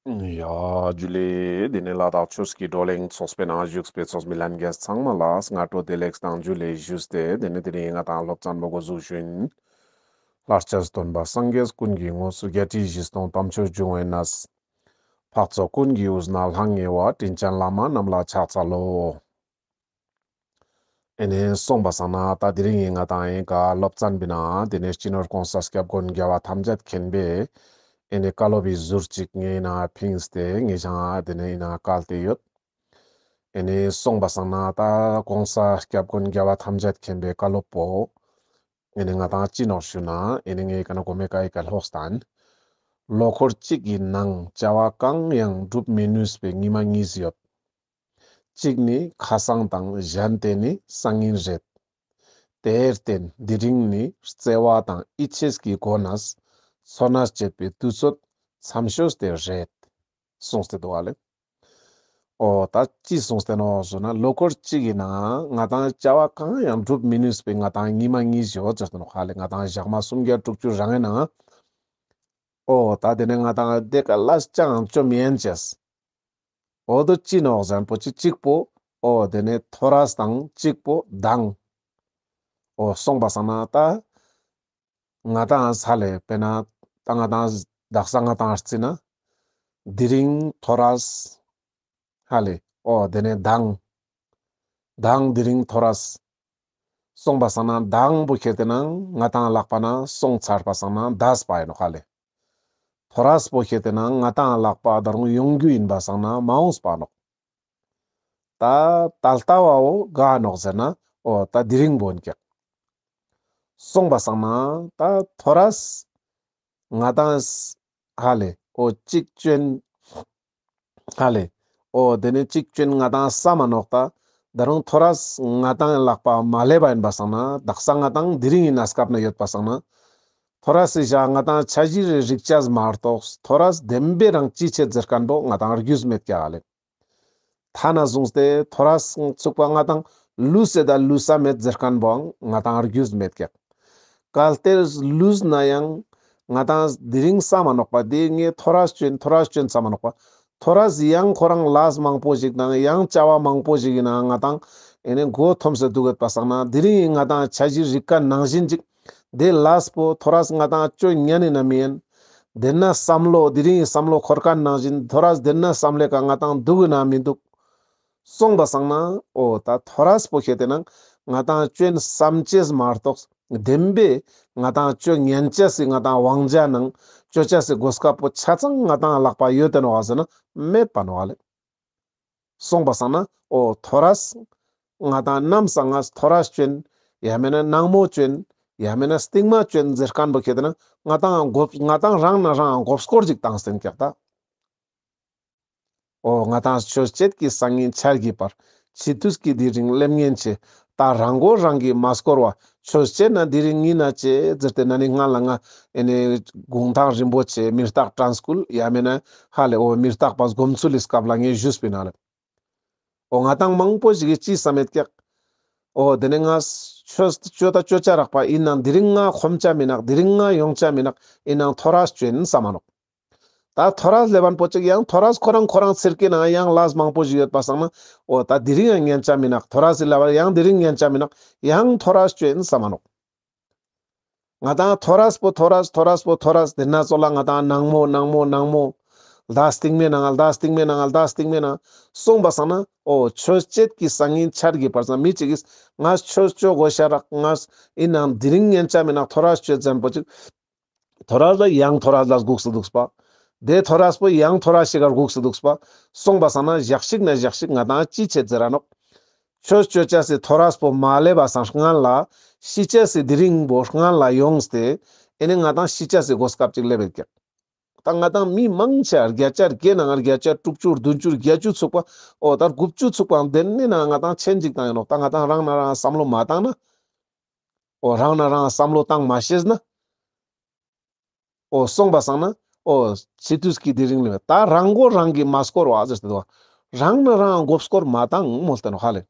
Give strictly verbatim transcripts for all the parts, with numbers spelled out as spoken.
ཡ་ཇུ་ལེ། དེ་ནས་ལ་དྭགས་ཆོས་ཀྱི་བགྲོ་གླེང་ཚོགས་པའི་ནང་བཞུགས་པའི་ཚོགས་མི་ལྷན་རྒྱས་ཚང་མ་ལ་སྔ་དྲོ་བདེ་ལེགས་དང་ཇུ་ལེ་ཞུས་ཏེ། དེ་ནས་དེ་རིང་ང་དང་སློབ་ཚན་པོ་འགོ་འཛུགས་ཞུ་ཡིན། ལྷར་བཅས་སྟོན་པ་སངས་རྒྱས་ཀུན་གྱི་དངོས། བརྒྱད་ཁྲི་བཞི་སྟོང་དམ་ཆོས་འབྱུང་བའི་གནས། འཕགས་ཚོགས་ཀུན་གྱི་དབུས་ན་ལྷང་ངེ་བ། དྲིན་ཅན་བླ་མ་རྣམས་ལ་ཕྱག་འཚལ་ལོ། ཨེ་ནེ་སོང་པ་སང་ན་ད་དེ་རིང་ཡིན་ང་དང་ཡིན་ཀ་སློབ་ཚན་པའི་ནང་དེ་ནས་སྤྱི་ནོར་གོང་ས་སྐྱབས་མགོན་རྒྱལ་བ་ཐམས་ཅད་མཁྱེན་པས་ཨེ་ནེ་བཀའ་སློབ་བི་ཟུར་གཅིག་ངའི་ནང་ཕིངས་ཏེ་ངེད་ཅག་དེ་ནས་ཡིན་ན་བཀལ་ཏེ་ཡོད། ཨེ་ནེ་སོང་པ་སང་ན་ད་གོང་ས་སྐྱབས་མགོན་རྒྱལ་བ་ཐམས་ཅད་མཁྱེན་པའི་བཀའ་སློབ་པོ་ཨེ་ནེ་ང་དང་སྤྱི་ནོར་ཞུ་ན་ཨེ་ནེ་ངའི་ཀ་ན་གོ་མེ་ཀ་ཡི་ཀ་ལྷོག་སྟན། ལོ་འཁོར་གཅིག་གི་ནང་བྱ་བ་གང་ཡང་འགྲུབ་མི་ནུས་པའི་ཉི་མ་གཉིས་ཡོད། གཅིག་ནི་ཁ་སང་དང་གཞན་དེ་ནི་སང་ཉིན་རེད། དེར་བརྟེན་དེ་རིང་ནི་བརྩེ་བ་དང་ཡིད་ཆེས་ཀྱི་སྒོ་ནས་ཚོར་སྣང་བྱེད་པའི་དུས་ཚོད་མཚམས་ཞོས་ཏེ་རེད། གསུངས་ཏེ་འདུག་ཨ་ལེ། ཨོ་ད་ཅི་གསུངས་ཏེ་ནོག་ཟེར་ན་ལོ་འཁོར་གཅིག་གི་ནང་ང་དང་བྱ་བ་གང་ཡང་འགྲུབ་མི་ནུས་པའི་ང་དང་ཉི་མ་གཉིས་ཡོད་ཟེར་ཏེ་ནོག་ཧ་ལེ། ང་དང་ཞག་མ་སུམ་བརྒྱ་དྲུག་ཅུ་རང་ངི་ནང་ཨོ་ད་དེ་ནས་ང་དང་དེ་ཀ་ལ་ཅང་ཅོ་མི་ཡན་ཅེས། འོ་དོ་ཅི་ནོག་ཟེར་ན་པོ་ཅི་གཅིག་པོ། འོ་དེ་ནས་ཐོ་རས་དང་གཅིག་པོ་མདང་། འོ་སོང་པ་སང་ན་ད་ང་དང་ས་ལེ་དཔེར་ན་ད་ང་དང་དག་ས་ང་དང་རྩི་ན་དེ་རིང་ཐོ་རས་ཧ་ལེ། འོ་དེ་ནས་མདང་། མདང་དེ་རིང་ཐོ་རས། སོང་པ་སང་ན་མདང་པོ་ཁྱེར་ཏེ་ན་ང་དང་ལག་པ་ན་སོང་ཚར་པ་སང་ན་འདས་པ་ཡིན་ནོག་ཧ་ལེ། ཐོ་རས་པོ་ཁྱེར་ཏེ་ན་ང་དང་ལག་པ་ད་རུང་ཡོང་རྒྱུ་ཡིན་པ་སང་ན་མ་འོངས་པ་ནོག། ད་ད་ལྟ་བའོ་ག་ནོག་ཟེར་ན་འོ་ད་དེ་རིང་པོ་ཡིན་ཀྱག། སོང་པ་སང་ན་ད་ཐོ་རས་ང་དང་ཧ་ལེ་འོ་གཅིག་ཅོན། ཧ་ལེ། འོ་དེ་ནས་གཅིག་ཅོན་ང་དང་ས་མ་ནོག་ད། ད་རུང་ཐོ་རས་ང་དང་ལག་པ་མ་ལེབ་པ་ཡིན་པ་སང་ན་དག་ས་ང་དང་དེ་རིང་ཡིན་ན་སྐབས་ན་ཡོད་པ་སང་ན། ཐོ་རས་སི་ཞག་ང་དང་ཆ་གཞི་རེ་རིག་ཅས་མ་གཏོགས་ཐོ་རས་བདེན་པའི་རང་ཅི་ཆེད་ཟེར་མཁན་པོ་ང་དང་རྒྱུས་མེད་ཀྱག་ཧ་ལེ། ཐ་ན་བཟུང་སྟེ་ཐོ་རས་ཚུགས་པ་ང་དང་ལུས་སེ་ད་ལུས་ས་མེད་ཟེར་མཁན་པོའང་ང་དང་རྒྱུས་མེད་ཀྱག། གལ་ཏེ་ལུས་ན་ཡང་ང་དང་དེ་རིང་ས་མ་ནོག་པ་དེ་ངས་ཐོ་རས་ཅོན་ཐོ་རས་ཅོན་ས་མ་ནོག་པ། ཐོ་རས་ཡང་ཁོ་རང་ལས་མང་པོ་ཞིག་དང་ཡང་བྱ་བ་མང་པོ་ཞིག་ཡིན་ན་ང་དང་ཨེ་ནེ་མགོ་འཐོམས་སེ་འདུག་ཡོད་པ་སང་ན་དེ་རིང་ང་དང་ཆ་གཞི་རིག་མཁན་ནང་བཞིན་ཅིག་དེ་ལས་པོ་ཐོ་རས་ང་དང་ཅོ་ཉན་ཡིན་ན་མི་ཡིན། དེ་ན་བསམ་བློ་དེ་རིང་བསམ་བློ་འཁོར་མཁན་ནང་བཞིན་ཐོ་རས་དེ་ན་བསམ་བློ་ཀ་ང་དང་འདུག་ཡིན་ན་མི་འདུག། སོང་པ་སང་ན་འོ་ད་ཐོ་རས་པོ་ཁྱེར་ཏེ་ན་ང་དང་ཅོན་བསམ་ཅེས་མ་གཏོགས་བདེན་པའི་ང་དང་ཅོ་ཉན་ཅེས་སི་ང་དང་དབང་ཆ་ནང་ཅོ་ཅེས་སི་གོ་སྐབས་པོ་ཆ་ཚང་ང་དང་ལག་པ་ཡོད་དེ་ནོག་ཟེར་ན་མེད་པ་ནོག་ལེ། སོང་པ་སང་ན་འོ་ཐོ་རས་ང་དང་ནམ་སང་ང་ཐོ་རས་ཅོན་ཡང་མེད་ན་ནངས་མོ་ཅོན་ཡང་མེད་ན་སྟིང་མ་ཅོན་ཟེར་མཁན་པོ་ཁྱེར་ཏེ་ན་ང་དང་མགོ་ང་དང་རང་ན་རང་མགོ་སྐོར་ཅིག་བཏང་སྟེ་ཀྱག་ད། འོ་ང་དང་ཆོས་བྱེད་ཀྱི་སང་ཉིན་ཆར་གྱི་བར། འཆི་དུས་ཀྱི་དེ་རིང་སླེབས་ཉེན་ཆེ། ད་རང་མགོ་རང་གིས་མ་སྐོར་བ། ཆོས་བྱེད་ན་དེ་རིང་ཉིན་ན་ཆེ་ཟེར་ཏེ་ན་ནི་སྔ་ལ་ང་ཨེ་ནེ་གུང་ཐང་རིན་པོ་ཆེ་མི་རྟག་དྲན་སྐུལ་ཡང་མེད་ན་ཧ་ལེ་འོ་མི་རྟག་པ་སྒོམ་ཚུལ་ལི་སྐབས་ལ་ངས་ཞུས་པིན་ན་ལེ། འོ་ང་དང་མང་པོ་ཞིག་གིས་ཅི་བསམ་མེད་ཀྱག། འོ་དེ་ནས་ང་ཆོས་ཅོ་ད་ཅོ་ཅ་རག་པ་ཡིན་ནང་དེ་རིང་ང་ཁོམ་ཆ་མི་ནག་དེ་རིང་ང་ཡོང་ཆ་མི་ནག་ཡིན་ནང་ཐོ་རས་ཅོན་བསམ་མ་ནོག། ད་ཐོ་རས་ལེབ་པ་པོ་ཅིག་ཡང་ཐོ་རས་ཁོ་རང་ཁོ་རང་ཚེར་ཀེ་ནང་ཡང་ལས་མང་པོ་ཞིག་ཡོད་པ་སང་ན་འོ་ད་དེ་རིང་ཡང་ཉན་ཆ་མི་ནག་ཐོ་རས་སི་ལེབ་པ་ཡང་དེ་རིང་ཉན་ཆ་མི་ནག་ཡང་ཐོ་རས་ཅོན་བསམ་མ་ནོག། ང་དང་ཐོ་རས་པོ་ཐོ་རས་ཐོ་རས་པོ་ཐོ་རས་དེ་ན་ཙོགས་ལ་ང་དང་ནངས་མོ་ནངས་མོ་ནངས་མོ་ཟླ་སྟིང་མའི་ནང་ང་ཟླ་སྟིང་མའི་ནང་ང་ཟླ་སྟིང་མའི་ནང་སོང་པ་སང་ན་འོ་ཆོས་བྱེད་ཀྱི་སང་ཉིན་ཆར་གྱི་བར་སང་མི་ཅིག་གིས་ང་ཆོས་ཅོ་དགོས་ཤ་རག་ང་ཡིན་ནང་དེ་རིང་ཉན་ཆ་མི་ནག་ཐོ་རས་ཅོ་ཟེར་མཁན་པོ་ཅིག། ཐོ་རས་ལ་ཡང་ཐོ་རས་ལ་སྒུགས་སུ་འདུག་པ། དེ་ཐོ་རས་པོ་ཡང་ཐོ་རས་ཤིག་ག་སྒུགས་སུ་འདུག་པ། སོང་པ་སང་ན་ཞག་ཞིག་ན་ཞག་ཞིག་ང་དང་ཅི་བྱེད་ཟེར་ར་ནོག། ཆོས་ཅོ་ཅེས་སི་ཐོ་རས་པོ་མ་ལེབ་པ་སང་སྔན་ལ་ཤི་ཅེས་སི་དེ་རིང་པོ་སྔན་ལ་ཡོངས་ཏེ་ཨེ་ནེ་ང་དང་ཤི་ཅེས་སི་གོ་སྐབས་ཅིག་ལེབ་ཡོད་ཀྱག། ད་ང་དང་མི་མང་ཆེ་བརྒྱ་ཆ་བརྒྱད་ནང་བརྒྱ་ཆ་དྲུག་ཅུ་བདུན་ཅུ་བརྒྱད་ཅུ་ཚུགས་པ་འོ་ད་དགུ་བཅུ་ཚུགས་པའང་དེ་ནི་ན་ང་དང་ཆེན་ཅིག་བཏང་ཡོད་ནོག། ད་ང་དང་རང་ན་རང་བསམ་བློ་མ་བཏང་ན། འོ་རང་ན་རང་བསམ་བློ་བཏང་མ་ཤེས་ན། འོ་སོང་པ་སང་ན་འོ་འཆི་དུས་ཀྱི་དེ་རིང་ལེབ་པ་ད་རང་མགོ་རང་གིས་མ་སྐོར་བ་ཟེར་ཏེ་འདུག་པ། རང་ན་རང་མགོ་སྐོར་མ་བཏང་མོལ་ཏེ་ནོག་ཧ་ལེ།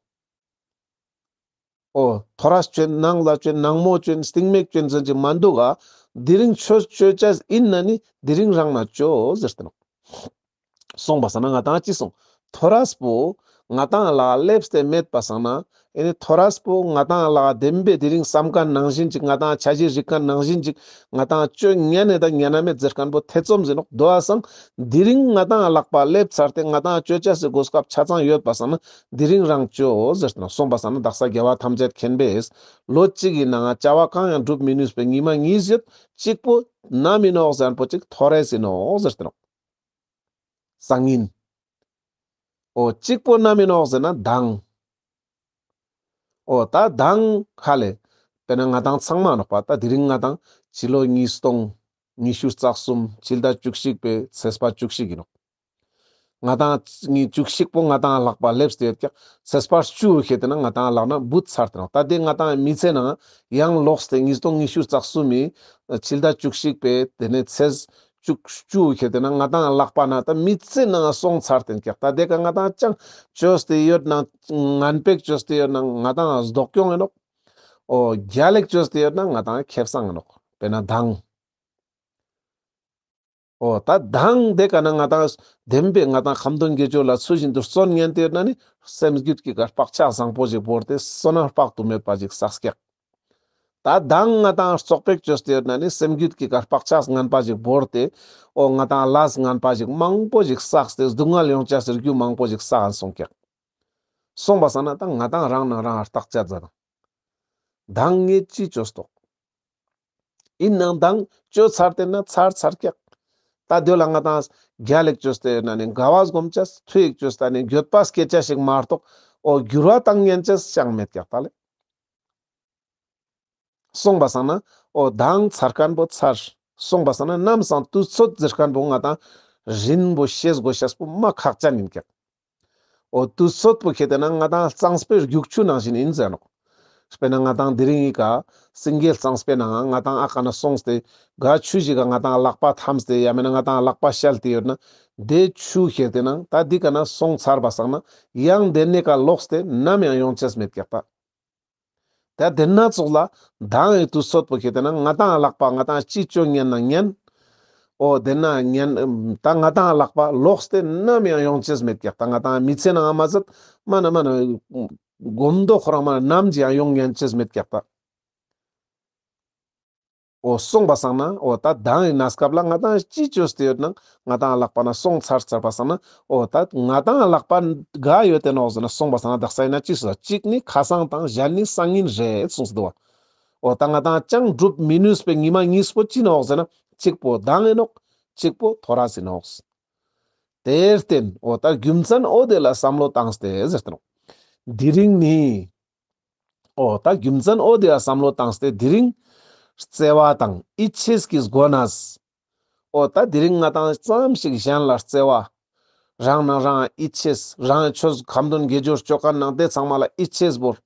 འོ་ཐོ་རས་ཅོན་ནངས་ལ་ཅོན་ནངས་མོ་ཅོན་སྟིང་མེ་ཅོན་ཟེར་གྱི་མ་འདུག་ག། དེ་རིང་ཆོས་ཅོ་ཅེས་ཡིན་ན་ནི་དེ་རིང་རང་ན་ཅོ་ཟེར་ཏེ་ནོག། སོང་པ་སང་ན་ང་ཏང་ཅི་སོང་། ཐོ་རས་པོ་ང་ཏང་ལ་སླེབས་ཏེ་མེད་པ་སང་ན། ཨེ་ནི་ཐོ་རས་པོ་ང་ཏང་ལ་བདེན་པའི་དེ་རིང་བསམ་མཁན་ནང་བཞིན་ཅིག་ང་ཏང་འཆར་གཞི་རིག་མཁན་ནང་བཞིན་ཅིག་ང་ཏང་ཅོ་ཉན་ནེ་ད་ཉན་ན་མེད་ཟེར་མཁན་པོ་ཐེ་ཚོམ་ཟིན་ནོག་དོ་བ་སང་དེ་རིང་ང་ཏང་ལག་པ་སླེབས་ཚར་ཏེ་ང་ཏང་ཅོ་ཅེས་སི་གོ་སྐབས་ཆ་ཚང་ཡོད་པ་སང་ན་དེ་རིང་རང་ཅོ་ཟེར་ཏེ་ནོག་སོང་པ་སང་ན་དག་ས་རྒྱལ་བ་ཐམས་ཅད་མཁྱེན་པས་ལོ་གཅིག་གི་ནང་བྱ་བ་གང་ཡང་སྒྲུབ་མི་ནུས་པའི་ཉི་མ་གཉིས་ཡོད། གཅིག་པོ་ནམ་ཡིན་ནོག་ཟེར་པོ་ཅིག་ཐོ་རས་ཡིན་ནོག་ཟེར་ཏེ་ནོག་སང་ཉིན། འོ་གཅིག་པོ་ནམ་ཡིན་ནོག་ཟེར་ན་མདང་། འོ་ད་མདང་ཧ་ལེ། དཔེར་ན་ང་ཏང་ཚང་མ་ནོག་པ་ད་དེ་རིང་ང་ཏང་ཕྱི་ལོ་ཉིས་སྟོང་ཉི་ཤུ་རྩ་གསུམ་ཕྱི་ཟླ་བཅུ་གཅིག་པའི་ཚེས་པ་བཅུ་གཅིག་ཡིན་ནོག་ང་ཏང་ཉི་བཅུ་གཅིག་པོ་ང་ཏང་ལག་པ་སླེབས་ཏེ་ཡོད་ཀྱག་ཚེས་པ་བཅུ་ཁེ་ཏེ་ན་ང་ཏང་ལག་ན་བུད་ཚར་ཏེ་ནོག་ད་དེ་ང་ཏང་མི་ཚེ་ནང་ཡང་ལོགས་ཏེ་ཉིས་སྟོང་ཉི་ཤུ་རྩ་གསུམ་མི་ཕྱི་ཟླ་བཅུ་གཅིག་པའི་དེ་ནས་ཚེས་བཅུ་བཅུ་ཁེ་ཏེ་ན་ང་ཏང་ལག་པ་ན་ད་མི་ཚེ་ནང་སོང་ཚར་ཏེ་ཀྱག་ད་དེ་ཀ་ང་ཏང་ཅང་ཅོས་ཏེ་ཡོད་ན་ངན་པེག་ཅོས་ཏེ་ཡོད་ན་ང་ཏང་སྡུག་གྱོང་ཡིན་ནོག་འོ་རྒྱལ་ལེགས་ཅོས་ཏེ་ཡོད་ན་ང་ཏང་ཁེ་བཟང་ཡིན་ནོག་དཔེར་ན་མདང་། འོ་ད་མདང་དེ་ཀ་ན་ང་ཏང་བདེན་པའི་ང་ཏང་ཁ་འདོན་དགེ་སྦྱོར་ལ་ཚུལ་བཞིན་དུ་བརྩོན་ཉན་ཏེ་ཡོད་ན་ནི་སེམས་རྒྱུད་ཀྱི་ཀ་བག་ཆགས་བཟང་པོ་ཞིག་བོར་ཏེ་བསོད་ནམས་དཔག་ཏུ་མེད་པ་ཞིག་བསགས་ཀྱག་ད་མདང་ང་ཏང་བཙོག་པེག་ཅོས་ཏེ་ཡོད་ན་ནི་སེམས་རྒྱུད་ཀྱི་ཀ་བག་ཆགས་ངན་པ་ཞིག་བོར་ཏེ་འོ་ང་ཏང་ལས་ངན་པ་ཞིག་མང་པོ་ཞིག་བསགས་ཏེ་སྡུག་བསྔལ་ཡོང་ཅེས་སི་རྒྱུ་མང་པོ་ཞིག་བསགས་སོང་ཀྱག་སོང་པ་སང་ན་ད་ང་ཏང་རང་ནང་རང་བརྟག་དཔྱད་མཛད་དང་། མདང་ངས་ཅི་ཅོས་ཏོག་ཡིན་ནང་མདང་ཅོ་ཚར་ཏེ་ན་ཚར་ཚར་ཀྱག་ད་དེ་ལ་ང་ཏང་རྒྱལ་ལེགས་ཅོས་ཏེ་ན་ནི་དགའ་བ་སྒོམ་ཅེས་ཐུ་ཡིག་ཅོས་ཏེ་ནི་འགྱོད་པ་སྐྱེ་ཅེས་ཞིག་མ་གཏོགས་འོ་འགྱུར་བ་བཏང་ཉན་ཅེས་ཅང་མེད་ཀྱག་ད་ལེ། སོང་པ་སང་ན་འོ་མདང་ཚར་མཁན་པོ་ཚར། སོང་པ་སང་ན་ནམ་སང་དུས་ཚོད་ཟེར་མཁན་པོ་ང་ཏང་རིང་པོ་ཤེས་དགོས་ཤེས་པོ་མ་ཁག་ཅན་ཡིན་ཀྱག་འོ་དུས་ཚོད་པོ་ཁེ་ཏེ་ན་ང་ཏང་གཙང་པའི་རྒྱུག་ཆུ་ནང་བཞིན་ཡིན་ཟེར་ནོག་དཔེར་ན་ང་ཏང་དེ་རིང་ཡི་ཀ་སེང་གེ་གཙང་པའི་ནང་ང་ཏང་ཨ་ཀ་ན་སོང་སྟེ་ག་ཆུ་ཞིག་ག་ང་ཏང་ལག་པ་འཐམས་ཏེ་ཡ་མེད་ན་ང་ཏང་ལག་པ་བཤལ་ཏེ་ཡོད་ན་དེ་ཆུ་ཁེ་ཏེ་ན་ད་འདི་ཀ་ན་སོང་ཚར་པ་སང་ན་ཡང་དེ་ནེ་ཀ་ལོགས་ཏེ་ནམ་ཡང་ཡོང་ཅེས་མེད་ཀྱག་ད། ད་དེ་ན་ཙོགས་ལ་མདང་ཡི་དུས་ཚོད་པོ་ཁེ་ཏེ་ན་ང་ཏང་ལག་པ་ང་ཏང་ཅི་ཅོ་ཉན་ན་ཉན། འོ་དེ་ན་ཉན་ད་ང་ཏང་ལག་པ་ལོགས་ཏེ་ནམ་ཡང་ཡོང་ཅེས་མེད་ཀྱག་ད་ང་ཏང་མི་ཚེ་ནང་མ་ཟད་མ་ན་མ་ན་གོམ་མདོ་ཁོ་རང་མ་ན་ནམ་ཅི་ཡང་ཡོང་ཉན་ཅེས་མེད་ཀྱག་ད། འོ་སོང་པ་སང་ན་འོ་ད་མདང་ཡི་གནས་སྐབས་ལ་ང་ཏང་ཅི་ཅོས་ཏེ་ཡོད་ན་ང་ཏང་ལག་པ་ན་སོང་ཚར་ཚར་པ་སང་ན་འོ་ད་ང་ཏང་ལག་པ་ག་ཡོད་དེ་ནོག་ཟེར་ན་སོང་པ་སང་ན་དག་ས་ཡིན་ན་ཅི་སོ་གཅིག་ནི་ཁ་སང་དང་གཞན་ནི་སང་ཉིན་རེད་གསུངས་སུ་འདུག་བ། འོ་ད་ང་ཏང་ཅང་སྒྲུབ་མི་ནུས་པའི་ཉི་མ་གཉིས་པོ་ཅི་ནོག་ཟེར་ན་གཅིག་པོ་མདང་ཡིན་ནོག་གཅིག་པོ་ཐོ་རས་ཡིན་ནོག་དེར་བརྟེན་འོ་ད་རྒྱུ་མཚན་འོ་དེ་ལ་བསམ་བློ་བཏང་སྟེ་ཟེར་ཏེ་ནོག་དེ་རིང་ནི། འོ་ད་རྒྱུ་མཚན་འོ་དེ་ལ་བསམ་བློ་བཏང་སྟེ་དེ་རིང་བརྩེ་བ་དང་ཡིད་ཆེས་ཀྱི་སྒོ་ནས། འོ་ད་དེ་རིང་ང་ཏང་ཙམ་ཞིག་གཞན་ལ་བརྩེ་བ། རང་ནང་རང་ཡིད་ཆེས། རང་ཆོས་ཁ་འདོན་དགེ་སྦྱོར་ཅོ་མཁན་ནང་དེ་ཚང་མ་ལ་ཡིད་ཆེས་བོར།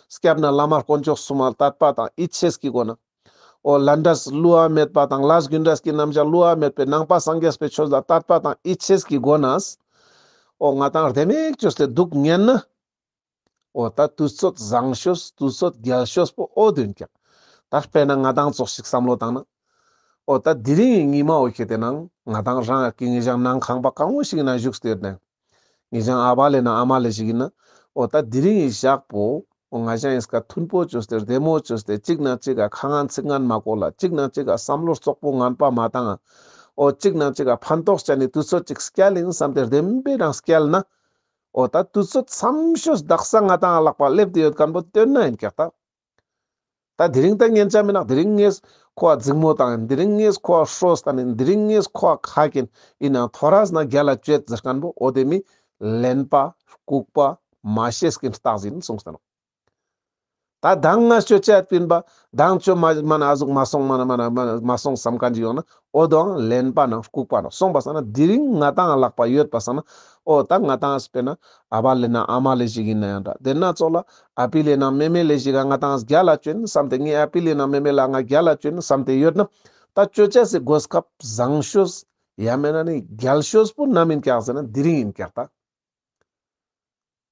སྐྱབས་གནས་བླ་མ་དཀོན་མཆོག་གསུམ་ལ་དད་པ་དང་ཡིད་ཆེས་ཀྱི་སྒོ་ནས། འོ་ལས་འབྲས་བསླུ་བ་མེད་པ་དང་ལས་རྒྱུ་འབྲས་ཀྱི་རྣམ་གཞག་བསླུ་བ་མེད་པའི་ནང་པ་སངས་རྒྱས་པའི་ཆོས་ལ་དད་པ་དང་ཡིད་ཆེས་ཀྱི་སྒོ་ནས། འོ་ང་ཏང་བདེ་མོ་ཅོས་ཏེ་འདུག་ཉན་ན། འོ་ད་དུས་ཚོད་བཟང་ཤོས་དུས་ཚོད་རྒྱལ་ཤོས་པོ་འོ་དེ་ཡིན་ཀྱག་ད་དཔེར་ན་ང་ཏང་ཙོགས་ཤིག་བསམ་བློ་བཏང་ན། འོ་ད་དེ་རིང་ངི་ཉི་མ་འོ་ཁེ་ཏེ་ནང་ང་ཏང་རང་གི་ངེ་ཞང་ནང་ཁང་པ་གང་བོ་ཞིག་ན་བཞུགས་ཏེ་ཡོད་ན། ངེ་ཞང་ཨ་བ་ལེ་ན་ཨ་མ་ལེ་ཞིག་ཡིན་ན། འོ་ད་དེ་རིང་ངི་ཞག་པོ་འོ་ང་ཞང་ཡིན་སྐ་མཐུན་པོ་ཅོས་ཏེ་བདེ་མོ་ཅོས་ཏེ་གཅིག་ན་གཅིག་ག་ཁ་ངན་ཚིག་ངན་མ་གོ་ལ་གཅིག་ན་གཅིག་ག་བསམ་བློ་རྩོག་པོ་ངན་པ་མ་བཏང་ང་། འོ་གཅིག་ན་གཅིག་ག་ཕན་ཐོགས་ཅན་ནི་དུས་ཚོད་ཅིག་སྐྱལ་ཡིན་བསམ་སྟེ་བདེན་པའི་རང་སྐྱལ་ན། འོ་ད་དུས་ཚོད་མཚམས་ཤོས་དག་ས་ང་ཏང་ལག་པ་སླེབས་ཏེ་ཡོད་མཁན་པོ་སྟོན་ན་ཡིན་ཀྱག་ད། ད་དེ་རིང་ད་ཉན་ཆ་མེད་ན་དེ་རིང་ངས་ཁོ་ཨ་འཛིང་མོ་བཏང་ཡིན། དེ་རིང་ངས་ཁོ་ཨ་ཧྲོས་བཏང་ཡིན། དེ་རིང་ངས་ཁོ་ཨ་ཁ་གྱེན་ཡིན་ན་ཐོ་རས་ན་རྒྱལ་ལ་བཅོས་ཟེར་མཁན་པོ་འོ་དེ་མི་གླེན་པ་ལྐུགས་པ་མ་ཤེས་མཁན་རྟགས་ཡིན་གསུངས་ཏེ་ནོག་ད་མདང་ང་ཅོ་ཅེས་ཡོད་པིན་པ། མདང་ཅོ་མ་མ་ན་ཨ་ཟུག་མ་སོང་མ་ན་མ་ན་མ་ན་མ་སོང་བསམ་མཁན་ཅིག་ཡོང་ན་འོ་དོ་གླེན་པ་ནང་ལྐུགས་པ་ནང་སོང་པ་སང་ན་དེ་རིང་ང་ཏང་ལག་པ་ཡོད་པ་སང་ན་འོ་ད་ང་ཏང་དཔེར་ན་ཨ་བ་ལེ་ན་ཨ་མ་ལེ་ཞིག་ཡིན་ན་ཡང་འདྲ། དེ་ན་ཙོགས་ལ་ཨ་པི་ལེ་ན་མེ་མེ་ལེ་ཞིག་ག་ང་ཏང་རྒྱལ་ལ་བཅོས་ཡིན་བསམ་སྟེ་ངའི་ཨ་པི་ལེ་ན་མེ་མེ་ལ་ང་རྒྱལ་ལ་བཅོས་ཡིན་བསམ་སྟེ་ཡོད་ན་ད་ཅོ་ཅེས་སི་གོ་སྐབས་བཟང་ཤོས་ཡང་མེད་ན་ནི་རྒྱལ་ཤོས་པོ་ནམ་ཡིན་ཀྱག་ཟེར་ན་དེ་རིང་ཡིན་ཀྱག་ད།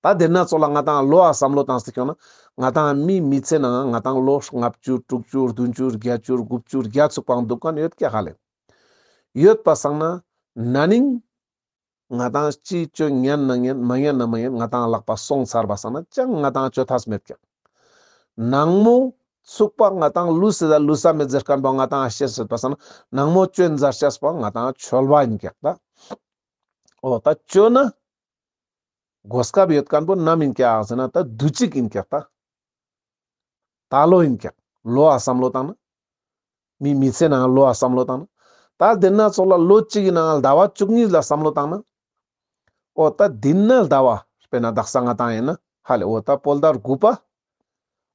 ད་དེ་ན་ཙོགས་ལ་ང་ཏང་ལོ་ཨ་བསམ་བློ་བཏང་སྟེ་ཁྱོང་ན་ང་ཏང་མི་མི་ཚེ་ནང་ང་ཏང་ལོ་ལྔ་བཅུ་དྲུག་ཅུ་བདུན་ཅུ་བརྒྱད་ཅུ་དགུ་བཅུ་བརྒྱ་ཚུགས་པའང་འདུག་མཁན་ཡོད་ཀྱག་ཧ་ལེ། ཡོད་པ་སང་ན་ན་ནིང་ ང་ཏང་ཅི་ཅོ་ཉན་ན་ཉན་མ་ཉན་ན་མ་ཉན་ང་ཏང་ལག་པ་སོང་ཚར་བ་སང་ན་ཅང་ང་ཏང་ཅོ་ཐབས་མེད་ཀྱག། ནང་མོ་ཚུགས་པ་ང་ཏང་ལུས་སི་ད་ལུས་ས་མེད་ཟེར་མཁན་པོ་ང་ཏང་ཤེས་སྲིད་པ་སང་ན་ནང་མོ་ཅོ་ཡིན་ཟེར་ཤེས་པ་ང་ཏང་ཆོལ་བ་ཡིན་ཀྱག་ད། འོ་ད་ཅོ་ན་གོ་སྐབས་ཡོད་མཁན་པོ་ནམ་ཡིན་ཀྱག་ཟེར་ན་ད་དུས་ཅིག་ཡིན་ཀྱག་ད། ད་ལོ་ཡིན་ཀྱག། ལོ་ཨ་བསམ་བློ་བཏང་ན། མི་མི་ཚེ་ནང་ལོ་ཨ་བསམ་བློ་བཏང་ན། ད་དེ་ན་ཚོགས་ལ་ལོ་གཅིག་གི་ནང་ཟླ་བ་བཅུ་གཉིས་ལ་བསམ་བློ་བཏང་ན། འོ་ད་དེ་ན་ཟླ་བ་དཔེར་ན་དག་ས་ང་ཏང་ཡིན་ན་ཧ་ལེ་འོ་ད་བོད་ཟླ་དགུ་པ།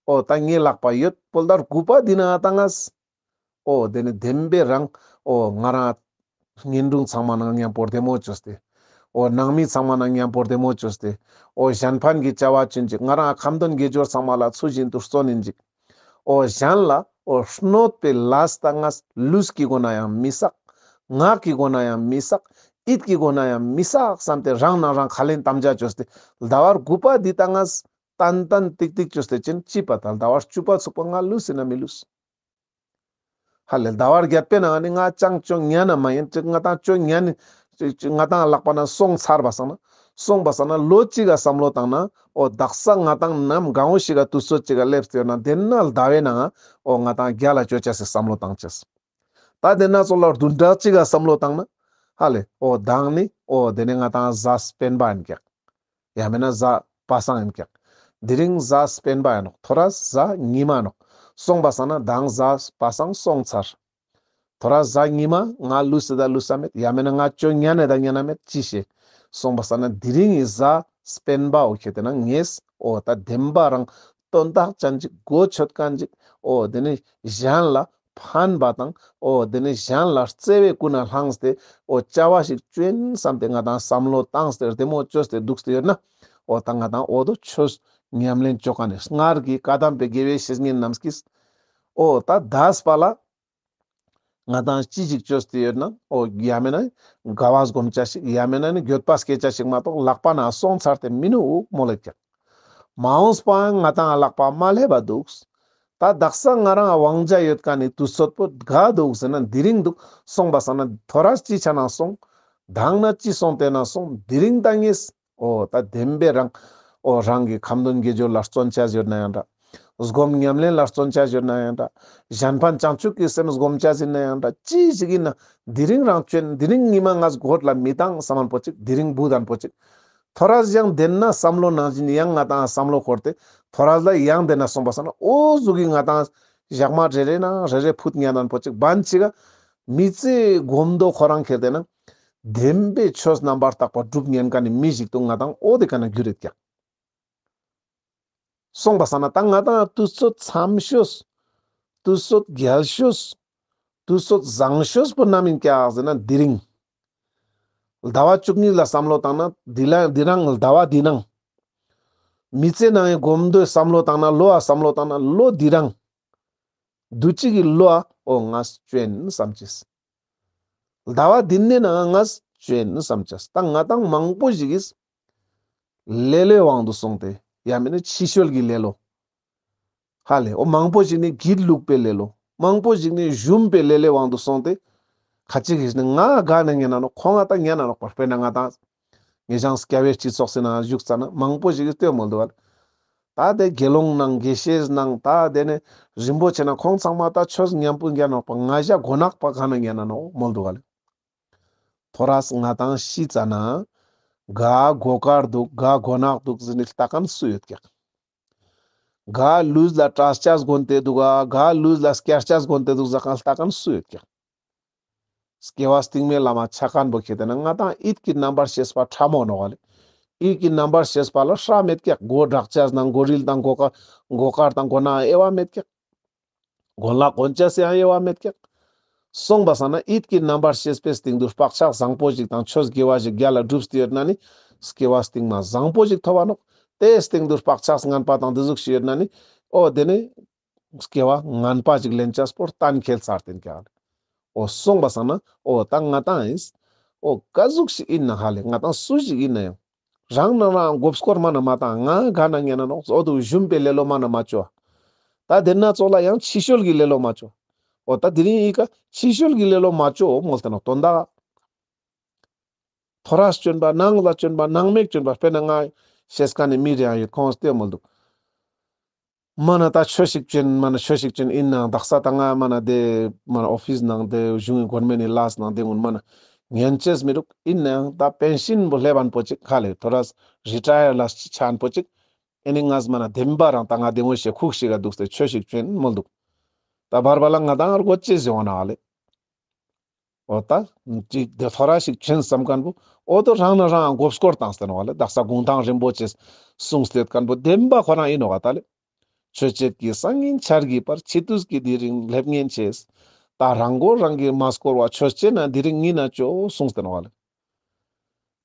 འོ་ད་ངའི་ལག་པ་ཡོད་བོད་ཟླ་དགུ་པ་དེ་ན་ང་ཏང་ང་འོ་དེ་ནི་བདེན་པའི་རང་འོ་ང་རང་གཉེན་དྲུང་ཚང་མ་ནང་མཉམ་པོ་བདེ་མོ་བཅོས་ཏེ། འོ་ནང་མི་ཚང་མ་ནང་མཉམ་པོ་བདེ་མོ་བཅོས་ཏེ། འོ་གཞན་ཕན་གྱི་བྱ་བ་ཅོན་ཅིག་ང་རང་ཁ་འདོན་དགེ་སྦྱོར་ཚང་མ་ལ་ཚུལ་བཞིན་དུ་བརྩོན་ཡིན་ཅིག། འོ་གཞན་ལ་འོ་གནོད་པའི་ལས་ད་ང་ལུས་ཀྱི་སྒོ་ན་ཡང་མི་བསགས། ངག་གི་སྒོ་ན་ཡང་མི་བསགས། ཡིད་ཀྱི་སྒོ་ན་ཡང་མི་བསགས་བསམ་སྟེ་རང་ནང་རང་ཁས་ལེན་དམ་བཅའ་བཅོས་ཏེ་ཟླ་བ་དགུ་པ་འདི་ད་ང་ཏན་ཏན་ཏིག་ཏིག་བཅོས་ཏེ་ཅིན་ཅི་པ་ད་ཟླ་བ་བཅུ་པ་ཚུགས་པ་ང་ལུས་ཡིན་ན་མི་ལུས། ཧ་ལེ་ཟླ་བ་བརྒྱད་པའི་ནང་ནི་ང་ཅང་ཅོ་ཉན་ན་མ་ཉན་ཅིག་ང་ཏང་ཅོ་ཉན་ནི་ཅིག་ང་ཏང་ལག་པ་ན་སོང་ཚར་བ་སང་ན་སོང་བ་སང་ན་ལོ་གཅིག་ག་བསམ་བློ་བཏང་ན་འོ་དག་ས་ང་ཏང་ནམ་གང་བོ་ཞིག་ག་དུས་ཚོད་ཅིག་ག་སླེབས་ཏེ་ཡོད་ན་དེ་ན་ཟླ་བའི་ནང་འོ་ང་ཏང་རྒྱལ་ལ་ཅོ་ཅེས་སི་བསམ་བློ་བཏང་ཅེས། ད་དེ་ན་ཚོགས་ལ་བདུན་ཕྲག་གཅིག་ག་བསམ་བློ་བཏང་ན་ཧ་ལེ་འོ་མདང་ནི་འོ་དེ་ནི་ང་ཏང་གཟའ་སྤེན་པ་ཡིན་ཀྱག། ཡང་མེད་ན་གཟའ་པ་སངས་ཡིན་ཀྱག། དེ་རིང་གཟའ་སྤེན་པ་ཡིན་ནོག། ཐོ་རས་གཟའ་ཉི་མ་ནོག། སོང་བ་སང་ན་མདང་གཟའ་པ་སངས་སོང་ཚར། ཐོ་རས་གཟའ་ཉི་མ་ང་ལུས་སི་ད་ལུས་ས་མེད། ཡང་མེད་ན་ང་ཅོ་ཉན་ནི་ད་ཉན་ན་མེད་ཅི་ཤེས། སོང་བ་སང་ན་དེ་རིང་གི་གཟའ་སྤེན་པ་འོ་ཁེ་དེ་ན་ངས་འོ་ད་བདེན་པ་རང་དོན་དག་ཅན་ཅིག་གོ་ཆོད་མཁན་ཅིག་འོ་དེ་ནི་གཞན་ལ་ཕན་པ་དང་། འོ་དེ་ནི་གཞན་ལ་བརྩེ་བའི་ཀུན་ནས་བསླངས་ཏེ། འོ་བྱ་བ་ཞིག་ཅོ་ཡིན་བསམ་སྟེ་ང་ཏང་བསམ་བློ་བཏང་སྟེ་བདེ་མོ་བཅོས་ཏེ་འདུག་སྟེ་ཡོད་ན། འོ་ད་ང་ཏང་འོ་དོ་ཆོས་ཉམས་ལེན་ཅོ་མཁན་ནི་སྔར་གྱི་བཀའ་གདམས་པའི་དགེ་བའི་བཤེས་གཉེན་རྣམས་ཀྱིས། འོ་ད་འདས་པ་ལ་ང་ཏང་ཅི་ཞིག་བཅོས་ཏེ་ཡོད་ན། འོ་ཡང་མེད་ན་དགའ་བ་སྒོམ་ཆ་ཞིག་ཡང་མེད་ན་ནི་འགྱོད་པ་སྐྱེ་ཆ་ཞིག་མ་གཏོགས་ལག་པ་ན་སོང་ཚར་ཏེ་མི་ནུག་མོལ་ལེ་ཀྱག། མ་འོངས་པའང་ང་ཏང་ལག་པ་མ་སླེབས་པ་འདུག། ད་དག་ས་ང་རང་དབང་ཆ་ཡོད་མཁན་ནི་དུས་ཚོད་པོ་ག་འདུག་ཟེར་ན་དེ་རིང་འདུག། སོང་བ་སང་ན་ཐོ་རས་ཅི་ཆ་ན་སོང་། མདང་ན་ཅི་སོང་དེ་ན་སོང་། དེ་རིང་ད་ངས་འོ་ད་བདེན་པའི་རང་འོ་རང་གི་ཁ་འདོན་དགེ་སྦྱོར་ལ་བརྩོན་ཆ་ཡོད་ན་ཡང་འདྲ། སྒོམ་ཉམས་ལེན་ལ་བརྩོན་ཆ་ཡོད་ན་ཡང་འདྲ། གཞན་ཕན་བྱང་ཆུབ་ཀྱི་སེམས་སྒོམ་ཆ་ཡིན་ན་ཡང་འདྲ། ཅི་ཞིག་ཡིན་ན་དེ་རིང་རང་ཅོ་ཡིན། དེ་རིང་ཉི་མ་ང་གོད་ལ་མི་བཏང་བསམ་མཁན་པོ་ཅིག། དེ་རིང་བུ་དང་པོ་ཅིག། ཐོ་རས་ཡང་དེ་ན་བསམ་བློ་ནང་བཞིན་ཡང་ང་ཏང་བསམ་བློ་འཁོར་ཏེ་ཐོ་རས་ལ་ཡང་དེ་ན་སོང་བ་སང་ན་འོ་ཟུག་གི་ང་ཏང་ཞག་མ་རེ་རེ་ན་རེ་རེ་ཕུད་ཉན་མཁན་པོ་ཅིག། བན་ཅིག་ག་མི་ཚེ་གོམ་དོ་ཁོ་རང་ཁྱེར་ཏེ་ན་བདེན་པའི་ཆོས་རྣམ་པར་དག་པ་སྒྲུབ་ཉན་མཁན་ནི་མི་ཞིག་ཏུ་ང་ཏང་འོ་དེ་ཀ་ན་འགྱུར་རེད་ཀྱག། སོང་བ་སང་ན་ད་ང་ཏང་དུས་ཚོད་འཚམས་ཤོས། དུས་ཚོད་རྒྱལ་ཤོས། དུས་ཚོད་བཟང་ཤོས་པོ་ནམ་ཡིན་ཀྱག་ཟེར་ན་དེ་རིང་། ཟླ་བ་བཅུ་གཉིས་ལ་བསམ་བློ་བཏང་ན་དེ་ལ་དེ་རང་ཟླ་བ་དེ་ནང་། མི་ཚེ་ནང་ཡང་གོམ་དོ་བསམ་བློ་བཏང་ན་ལོ་ཨ་བསམ་བློ་བཏང་ན་ལོ་དེ་རང་། དུས་ཅིག་གི་ལོ་ཨ་འོ་ང་ཅོ་ཡིན་བསམ་ཅེས། ཟླ་བ་འདི་ནི་ནང་ང་ཅོ་ཡིན་བསམ་ཅེས། ད་ང་ཏང་མང་པོ་ཞིག་གིས་ལེ་ལོའི་དབང་དུ་སོང་སྟེ་ཡང་མེད་ན་ཕྱི་བཤོལ་གྱི་ལེ་ལོ། ཧ་ལེ་འོ་མང་པོ་ཞིག་ནི་སྒྱིད་ལུག་པའི་ལེ་ལོ། མང་པོ་ཞིག་ནི་ཞུམ་པའི་ལེ་ལོའི་དབང་དུ་སོང་སྟེ། ཁ་ཅིག་གིས་ནི་ང་ག་ན་ཉན་ན་ནོག། ཁོང་ང་ད་ཉན་ན་ནོག་པ། དཔེར་ན་ང་ཏང་ངེ་ཞང་སྐྱ་བོའི་སྤྱི་ཚོགས་སི་ནང་བཞུགས་ཙ་ན་མང་པོ་ཞིག་གིས་ལྟོས་མོལ་འདུག་ག་ལེ། ད་དེ་དགེ་སློང་ནང་དགེ་བཤེས་ནང་ད་དེ་ནི་རིན་པོ་ཆེ་ནང་ཁོང་ཚང་མ་ད་ཆོས་ཉམ་པོ་ཉན་ནོག་པ། ང་ཞ་མགོ་ནག་པ་ག་ན་ཉན་ན་ནོག་མོལ་འདུག་ག་ལེ། ཐོ་རས་ང་ཏང་ཤི་ཙ་ན་ག་མགོ་དཀར་འདུག། ག་མགོ་ནག་འདུག་ཟེར་ནི་ལྟ་མཁན་སུ་ཡོད་ཀྱག། ག་ལུས་ལ་གྲྭ་ཆས་གོན་ཏེ་འདུག་ག། ག་ལུས་ལ་སྐྱ་ཆས་གོན་ཏེ་འདུག་ཟེར་མཁན་ལྟ་མཁན་སུ་ཡོད་ཀྱག། སྐྱེ་བ་སྟིང་མའི་ལམ་མ་ཆ་མཁན་པོ་ཁྱེར་ཏེ་ན་ང་ཏང་ཡིད་ཀྱི་རྣམ་པར་ཤེས་པ་ཕྲ་མོ་ནོག་ག་ལེ། ཡིད་ཀྱི་རྣམ་པར་ཤེས་པ་ལ་ཧྲ་མེད་ཀྱག། མགོ་འདྲག་ཆས་ནང་མགོ་རིལ་དང་མགོ་དཀར་མགོ་དཀར་དང་མགོ་ནག་དབྱེ་བ་མེད་ཀྱག། གོན་ལག་གོན་ཆས་སི་ཡང་དབྱེ་བ་མེད་ཀྱག། སོང་བ་སང་ན་ཡིད་ཀྱི་རྣམ་པར་ཤེས་པའི་སྟེང་དུ་བག་ཆགས་བཟང་པོ་ཞིག་དང་ཆོས་དགེ་བ་ཞིག་རྒྱལ་ལ་སྒྲུབ་སྟེ་ཡོད་ན་ནི་སྐྱེ་བ་སྟིང་མ་བཟང་པོ་ཞིག་ཐོབ་བ་ནོག། དེའི་སྟེང་དུ་བག་ཆགས་ངན་པ་དང་དེ་ཟུག་ཞིག་ཡོད་ན་ནི་འོ་དེ་ནི་སྐྱེ་བ་ངན་པ་ཞིག་ལེན་ཆས་པོ་གཏན་འཁེལ་ཚར་ཏེ་ཡིན་ཀྱག། འོ་སོང་བ་སང་ན་འོ་ད་ང་ཏང་ཡིན། འོ་ག་ཟུག་ཞིག་ཡིན་ན་ཧ་ལེ། ང་ཏང་སུ་ཞིག་ཡིན་ན་ཡང་། རང་ནང་རང་མགོ་སྐོར་མ་ན་མ་བཏང་། ང་ག་ན་ཉན་ན་ནོག། འོ་དུ་ཞུམ་པའི་ལེ་ལོ་མ་ན་མ་ཅོ། ད་དེ་ན་ཚོགས་ལ་ཡང་ཕྱི་བཤོལ་གྱི་ལེ་ལོ་མ་ཅོ། འོ་ད་དེ་རིང་ཡི་ག་ཕྱི་བཤོལ་གྱི་ལེ་ལོ་མ་ཅོ་མོལ་ཏེ་ནོག་དོན་དག། ཐོ་རས་བཅོན་པ་ནང་ལ་བཅོན་པ་ནང་མེད་བཅོན་པ། དཔེར་ན་ང་ཤེས་ཁན་ནི་མི་རེ་ཡང་ཡོད། ཁོང་སྟེ་མོལ་དུག་མ་ན་ད་ཆོས་ཤིག་བཅོན། མ་ན་ཆོས་ཤིག་བཅོན་ཨིན་ནའང་དག་ས་ད་ང་མ་ན་དེ་མ་ན་ཨོ་ཕིས་ནང་དེ་གཞུང་གི་གོར་མེན་ནི་ལས་ནང་དེ་གུན་མ་ན་ཉན་ཅེས་མི་རུག་ཨིན་ནའང་ད་པེན་ཤིན་པོ་སླེབ་པ་པོ་ཅིག་ཁ་ལེ་ཐོ་རས་རི་ཊ་ཡར་ལ་ཆ་པོ་ཅིག་ཨེ་ནི་ངས་མ་ན་དེན་བ་རང་ད་ང་དེ་ངོ་ཤེས་ཁུག་ཤིག་ག་དུག་སྟེ་ཆོས་ཤིག་བཅོན་མོལ་དུག་ད་བར་བར་ལ་ང་དང་རྒོད་ཅེས་ཟེར་བ་ན་ཨ་ལེ། འོ་ད་ཅིག་དེ་ཐོ་རས་ཤིག་བཅོན་སམ་ཁན་པོ་འོ་དོ་རང་ན་རང་མགོ་སྐོར་བཏང་སྟེ་ནོག་ལེ། དག་ས་གུང་ཐང་རིན་པོ་ཆེས་གསུངས་ཏེ་ཡོད་ཁན་པོ་དེན་བ་ཁོ་རང་ཨིན་ནོག་ད་ལེ། ཆོས་བྱེད་ཀྱི་སང་ཉིན་འཆར་གྱི་བར། འཆི་དུས་ཀྱི་དེ་རིང་སླེབས་ཉེན་ཆེས། ད་རང་མགོ་རང་གིས་མ་སྐོར་བ། ཆོས་བྱེད་ན་དེ་རིང་ཉིན་ན་ཅོ་གསུངས་ཏེ་ནོག་ལེ།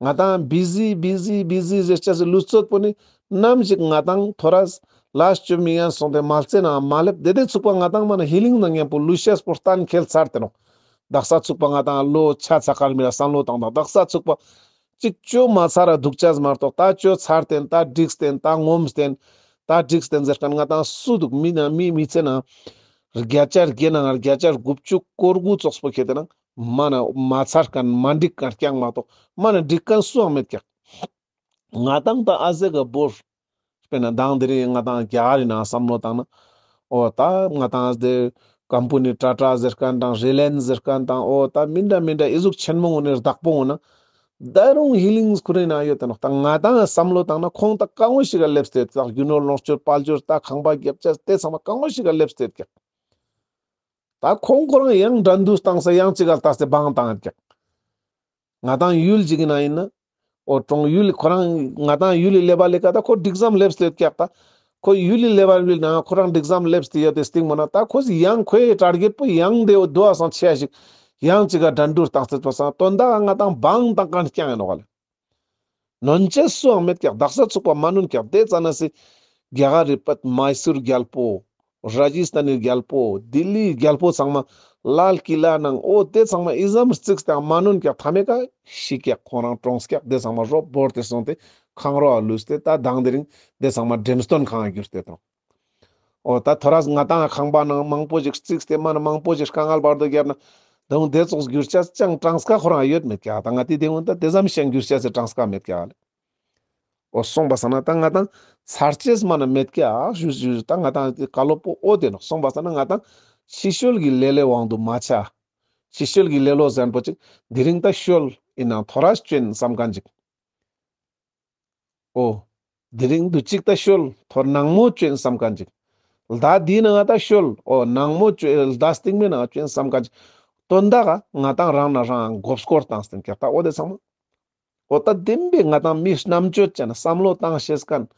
ང་དང་བི་ཟི་བི་ཟི་བི་ཟི་ཟེར་ཅེས་སི་ལུས་རྩོད་པོ་ནི་ནམ་ཞིག་ང་དང་ཐོ་རས་ལས་བཅོ་མི་ཡན་སོང་སྟེ་མ་ལ་ཙེ་ན་མ་ལེབ་དེ་དེ་ཚུག་པ་ང་དང་མ་ན་ཧི་ལིང་ན་ཉམ་པོ་ལུས་ཤེས་པོ་གཏན་འཁེལ་ཚར་ཏེ་ནོག་དག་ས་ཚུག་པ་ང་དང་ལོ་ཆ་ཚ་ཁར་མི་ལ་བསམ་བློ་བཏང་དང་དག་ས་ཚུག་པ་ཅིག་ཅོ་མ་ཚར་ར་དུག་ཅེས་མ་གཏོགས་ད་ཅོ་ཚར་ཏེན། ད་འགྲིག་སྟེན། ད་ངོམས་ཏེན། ད་འགྲིག་སྟེན་ཟེར་ཁན་ང་དང་སུ་དུག་མི་ན་མི་མི་ཚེ་ན་བརྒྱ་ཆ་བརྒྱ་ན་བརྒྱ་ཆ་དགུ་བཅུ་གོ་དགུ་ཙོགས་པོ་ཁེ་ཏེ་ན་མ་ན་མ་ཚར་ཁན་མ་འགྲིག་ཁན་རྐྱང་མ་གཏོགས་མ་ན་འགྲིག་ཁན་སུའང་མེད་ཀྱག་ང་དང་ད་ཨ་ཟེ་ག་བོར། དཔེར་ན་མདང་དེ་རིང་ང་དང་རྒྱ་གར་རི་ནང་བསམ་བློ་བཏང་ན། འོ་ད་ང་དང་དེ་ཀམ་པ་ནི་ཊ་ཊ་ཟེར་ཁན་དང་རི་ལ་ཡན་སི་ཟེར་ཁན་དང་འོ་ད་མི་འདྲ་མི་འདྲ་ཨི་ཟུག་ཆེན་མོ་གུན་ནི་བདག་པོ་གུན་ན། ད་རུང་ཧི་ལིང་སི་ཁུར་རི་ནང་ཡོད་དེ་ནོག་ད་ང་དང་བསམ་བློ་བཏང་ན་ཁོང་ད་གང་བོ་ཞིག་ག་ལེབས་ཏེ་ཡོད་ཀྱག་རྒྱུ་ནོར་ལོངས་སྤྱོད་དཔལ་འབྱོར་ད་ཁང་པ་རྒྱབ་ཅེས་དེ་ཚང་མ་གང་བོ་ཞིག་ག་ལེབས་ཏེ་ཡོད་ཀྱག་ད་ཁོང་ཁོ་རང་ཡང་འགྲན་བསྡུར་བཏང་ས་ཡང་ཅིག་ག་ལྟས་ཏེ་བང་བཏང་ཡོད་ཀྱག་ང་དང་ཡུལ་ཅིག་ཨིན་ན་ཨིན་ན། འོ་གྲོང་ཡུལ་ཁོ་རང་ང་དང་ཡུལ་ལི་ལེ་བ་ལེ་ཀ་ད་ཁོ་འགྲིག་ཙམ་ལེབས་ཏེ་ཡོད་ཀྱག་ད་ཁོ་ཡུལ་ལི་ལེ་བ་ལེ་ན་ཁོ་རང་འགྲིག་ཙམ་ལེབས་ཏེ་ཡོད་དེ་སྟིང་མོ་ན་ད་ཁོ་ཡང་ཁོའི་ཊར་གེཊ་པོ་ཡང་དེ་འོ་དོ་བ་སང་ཆེ་ཞིག་ཡང་ཅིག་ག་འགྲན་བསྡུར་བཏང་སྟེ་པ་སང་དོན་དག་ང་དང་བང་བཏང་ཁན་རྐྱང་ཨིན་ནོག་ལེ། ནོན་ཅེས་སུའང་མེད་ཀྱག་དག་ས་ཚུག་པ་མ་ནོན་ཀྱག་དེ་ཙ་ན་སི་རྒྱ་གར་རི་པད་མའི་སུར་རྒྱལ་པོ། ར་ཇི་སྟན་ནི་རྒྱལ་པོ། ལྡི་ལི་རྒྱལ་པོ་ཚང་མ་ལཱལ་ཀི་ལ་ནང་འོ་དེ་ཚང་མ་ཨི་ཙམ་རྩིགས་ཏེ་མ་ནོན་ཀྱག་མཐའ་མའི་ཀ་ཤི་ཀྱག་ཁོང་རང་གྲོངས་ཀྱག་དེ་ཚང་མ་རོབ་བོར་ཏེ་སོང་སྟེ་ཁང་རོ་ཨ་ལུས་ཏེ་ད་མདང་དེ་རིང་དེ་ཚང་མ་འགྲེམས་སྟོན་ཁང་གྱུར་ཏེ་དང་། འོ་ད་ཐོ་རས་ང་དང་ཁང་པ་ནང་མང་པོ་ཞིག་རྩིགས་ཏེ་མ་ན་མང་པོ་ཞིག་དཀའ་ངལ་བར་དོ་བརྒྱབ་ན་དང་དེ་ཙོགས་གྱུར་ཅེས་ཅང་གྲངས་ཀ་ཁོ་རང་ཡོད་མེད་ཀྱག་ད་ང་དེ་དེ་སྔོན་ད་དེ་ཙམ་ཞིག་གྱུར་ཅེས་སི་གྲངས་ཀ་མེད་ཀྱག་ལེ། འོ་སོང་པ་སང་ན་ད་ང་དང་ཚར་ཅེས་མ་ན་མེད་ཀྱག་ཞུ་ཞུ་ད་ང་དང་དེ་བཀའ་སློབ་པོ་འོ་དེ་ནོག་སོང་པ་སང་ན་ང་དང་ཕྱི་བཤོལ་གྱི་ལེ་ལོའི་དབང་དུ་མ་ཆ། ཕྱི་བཤོལ་གྱི་ལེ་ལོ་ཟེར་ཁན་པོ་ཅིག་དེ་རིང་ད་བཤོལ་ཨིན་ན་ཐོ་རས་བཅོན་སམ་ཁན་ཅིག་འོ། དེ་རིང་དུ་ཅིག་ད་བཤོལ། ཐོ་ནང་མོ་བཅོན་སམ་ཁན་ཅིག་ལྡ་དེའི་ནང་ང་ད་བཤོལ། འོ་ནང་མོ་བཅོ་ལྡ་སྟིང་མའི་ནང་ང་བཅོན་སམ་ཁན་ཅིག་དོན་དག་ག་ང་དང་རང་ན་རང་མགོ་སྐོར་བཏང་སྟེ་ཀྱག་ད་འོ་དེ་ཚང་མ། འོ་ད་བདེན་པའི་ང་དང་མི་རྣམ་དཔྱོད་ཅན་བསམ་བློ་བཏང་ཤེས་ཁན།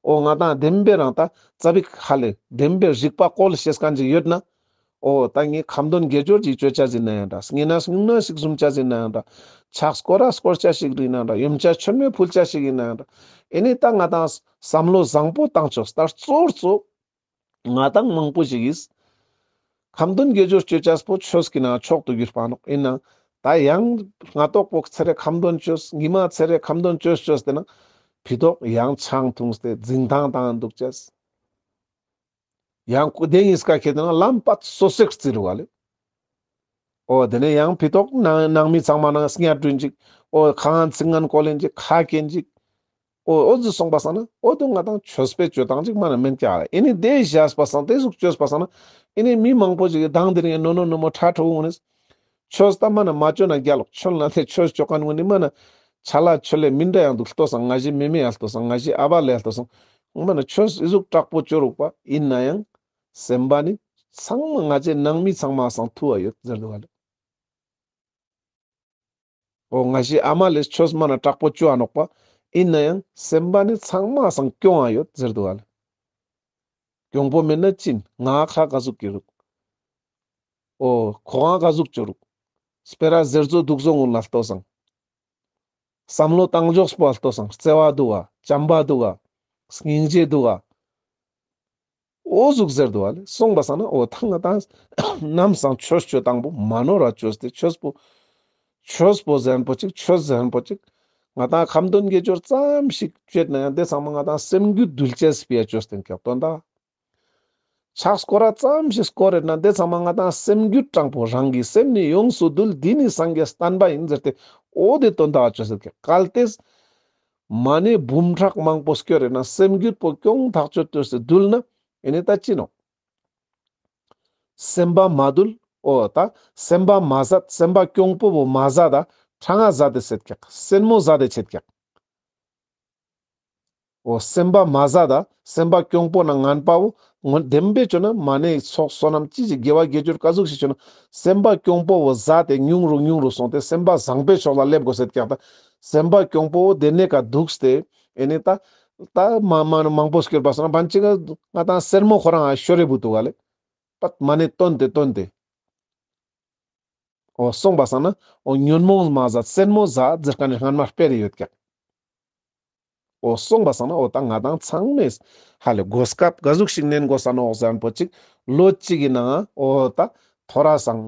འོ་ང་དང་བདེན་པའི་རང་ད་ཙ་པིག་ཧ་ལེ་བདེན་པའི་རིག་པ་བཀོལ་ཤེས་ཁན་ཅིག་ཡོད་ན། འོ་ད་ངས་ཁ་འདོན་དགེ་སྦྱོར་ཅིག་ཅོ་ཅེས་ཨིན་ན་ཡང་འདྲ། སྙུང་གནས་སྙུང་གནས་ཤིག་བཟུང་ཅེས་ཨིན་ན་ཡང་འདྲ། ཕྱག་སྐོར་ར་སྐོར་ཅེས་ཤིག་ཨིན་ན་ཡང་འདྲ། ཡོན་ཆབ་མཆོད་མེ་ཕུལ་ཅེས་ཤིག་ཨིན་ན་ཡང་འདྲ། ཨེ་ནི་ད་ང་དང་བསམ་བློ་བཟང་པོ་བཏང་ཆོག་ད་གཙོ་བོ་གཙོ་ང་དང་མང་པོ་ཞིག་གིས་ཁ་འདོན་དགེ་སྦྱོར་ཅོ་ཅེས་པོ་ཆོས་ཀྱི་ནང་མཆོག་ཏུ་གྱུར་པ་ནོག་ཨིན་ན་ད་ཡང་སྔ་ཏོག་པོ་ཚེ་རེ་ཁ་འདོན་ཅོས། ཉི་མ་ཚེ་རེ་ཁ་འདོན་ཅོས་ཅོས་ཏེ་ན་ཕི་ཏོག་ཡང་ཆང་འཐུངས་ཏེ་འཛིང་ཐང་བཏང་དུག་ཅེས། ཡང་ཁོ་དེ་གཉིས་ཀ་ཁེ་ཏེ་ན་ལམ་པ་སོ་སོ་རྩི་རུག་ག་ལེ། འོ་དེ་ནས་ཡང་ཕི་ཏོག་ནང་ནང་མི་ཚང་མ་ནང་སྙད་དྲུན་ཅིག་འོ་ཁ་ངན་ཚིག་ངན་བཀོལ་ལེན་ཅིག་ཁ་སྐྱེན་ཅིག་འོ་འོ་ཟུག་སོང་པ་སང་ན་འོ་དུ་ང་དང་ཆོས་པའི་ཅོ་སྟངས་ཅིག་མ་ན་མེན་ཀྱག་ལེ། ཨེ་ནི་དེ་བཞག་པ་སང་དེ་ཟུག་ཅོས་པ་སང་ན་ཨེ་ནི་མི་མང་པོ་ཅིག་གི་དང་དེ་རིང་ནོ་ནོ་ནོ་མོ་ཁྲ་ཁྲོ་བོ་ནི། ཆོས་ད་མ་ན་མ་ཅོ་ན་རྒྱལ་ལོག་ཆོས་ལ་དེ་ཆོས་ཅོ་ཁན་གུན་ནི་མ་ན་ཆ་ལ་ཆོས་ལས་མི་འདྲ་ཡང་དུག་ལྟོས་སང་ང་ཞི་མེ་མེ་ཡང་ལྟོས་སང་ང་ཞི་ཨ་བ་ལེ་ལྟོས་སང་མ་ན་ཆོས་ཨི་ཟུག་དྲག་པོ་ཅོ་རུག་པ་ཨིན་ན་ཡང་སེམས་པ་ནི་ཚང་མ་ང་ཅི་ནང་མི་ཚང་མ་སང་ཐུ་བ་ཡོད་ཟེར་དུག་ག་ལེ། འོ་ང་ཞི་ཨ་མ་ལེ་ཆོས་མ་ན་དྲག་པོ་ཅོ་འ་ནོག་པ་ཨིན་ན་ཡང་སེམས་པ་ནི་ཚང་མ་སང་སྐྱོང་འ་ཡོད་ཟེར་དུག་ག་ལེ། གྱོང་པོ་མེད་ན་ཅི་ཨིན། ང་ཁ་ག་ཟུག་གི་རུག་འོ་ཁོ་ང་ག་ཟུག་ཅོ་རུག་སྤེ་ར་ཟེར་ཚོ་དུག་ཚོ་གུན་ལ་ལྟོས་སང་། བསམ་བློ་བཏང་ཕྱོགས་པོ་ལྟོས་སང་བརྩེ་བ་དུག་ག་བྱམས་པ་དུག་ག་སྙིང་རྗེ་དུག་ག་འོ་ཟུག་ཟེར་དུག་ག་ལེ། སོང་པ་སང་ན་འོ་ཐང་ང་དང་ནམ་སང་ཆོས་ཅོ་སྟངས་པོ་མ་ནོར་ར་ཅོས་ཏེ་ཆོས་པོ་ཆོས་པོ་ཟེར་ཁན་པོ་ཅིག་ཆོས་ཟེར་ཁན་པོ་ཅིག་ང་དང་ཁ་འདོན་དགེ་སྦྱོར་ཙམ་ཞིག་ཅོས་ན་ཡང་དེ་ཚང་མ་ང་དང་སེམས་རྒྱུད་འདུལ་ཅེས་སི་ཕི་ཡ་ཅོས་ཏེ་ཀྱག་དོན་དག་ཕྱག་སྐོར་ར་ཙམ་ཞིག་སྐོར་རེད་ན་དེ་ཚང་མ་ང་དང་སེམས་རྒྱུད་དྲང་པོ་རང་གི་སེམས་ནི་ཡོངས་སུ་འདུལ། འདི་ནི་སངས་རྒྱས་བསྟན་པ་ཡིན་ཟེར་ཏེ་འོ་དེ་དོན་དག་ཅོས་ཟེར་ཀྱག། གལ་ཏེ་མ་ཎི་འབུམ་ཕྲག་མང་པོ་སྐྱོར་རེད་ན་སེམས་རྒྱུད་པོ་གྱོང་ཐག་ཆོད་ཏོས་སེ་འདུལ་ན་ཨེ་ནི་ད་ཅི་ནོག། སེམས་པ་མ་འདུལ། འོ་ད་སེམས་པ་མ་ཟད། སེམས་པ་གྱོང་པོ་བོ་མ་ཟད་ད་ཕྲང་ང་ཟད་དེ་ཆེད་ཀྱག། སེན་མོ་ཟད་དེ་ཆེད་ཀྱག། འོ་སེམས་པ་མ་ཟད་ད་སེམས་པ་གྱོང་པོ་ན་ངན་པ་བོ་ངོ་བདེན་པའི་ཆོ་ན་མ་ཎི་ཚོགས་བསོད་ནམས་ཅི་ཞིག་དགེ་བ་དགེ་སྦྱོར་ག་ཟུག་ཞིག་ཆོ་ན་སེམས་པ་གྱོང་པོ་བོ་ཟད་དེ་ཉུང་རུ་ཉུང་རུ་སོང་སྟེ་སེམས་པ་བཟང་པོའི་ཕྱོགས་ལ་སླེབས་དགོས་ཟེར་ཀྱག། ད་སེམས་པ་གྱོང་པོ་བོ་དེ་ནས་ཀ་འདུག་སྟེ་ཨེ་ནི་ད་ད་མ་མ་མང་པོ་སྐྱོར་པ་སོང་ན་བན་ཅིག་ང་དང་སེར་མོ་ཁོ་རང་ཤོར་རེ་བུ་འདུག་ག་ལེ། པད་མ་ཎི་བཏོན་ཏེ་བཏོན་ཏེ། འོ་སོང་པ་སང་ན་འོ་ཉོན་མོངས་མ་ཟད་སེན་མོ་ཟད་ཟེར་མཁན་ནི་སྔན་མ་སྤེ་རེ་ཡོད་ཀྱག། འོ་སོང་པ་སང་ན་འོ་ད་ང་དང་ཚང་མས་ཧ་ལེ་གོ་སྐབས་ག་ཟུག་ཞིག་ནན་དགོས་ས་ནོག་ཟེར་མཁན་པོ་ཅིག་ལོ་གཅིག་གི་ནང་འོ་ད་ཐོ་རས་སང་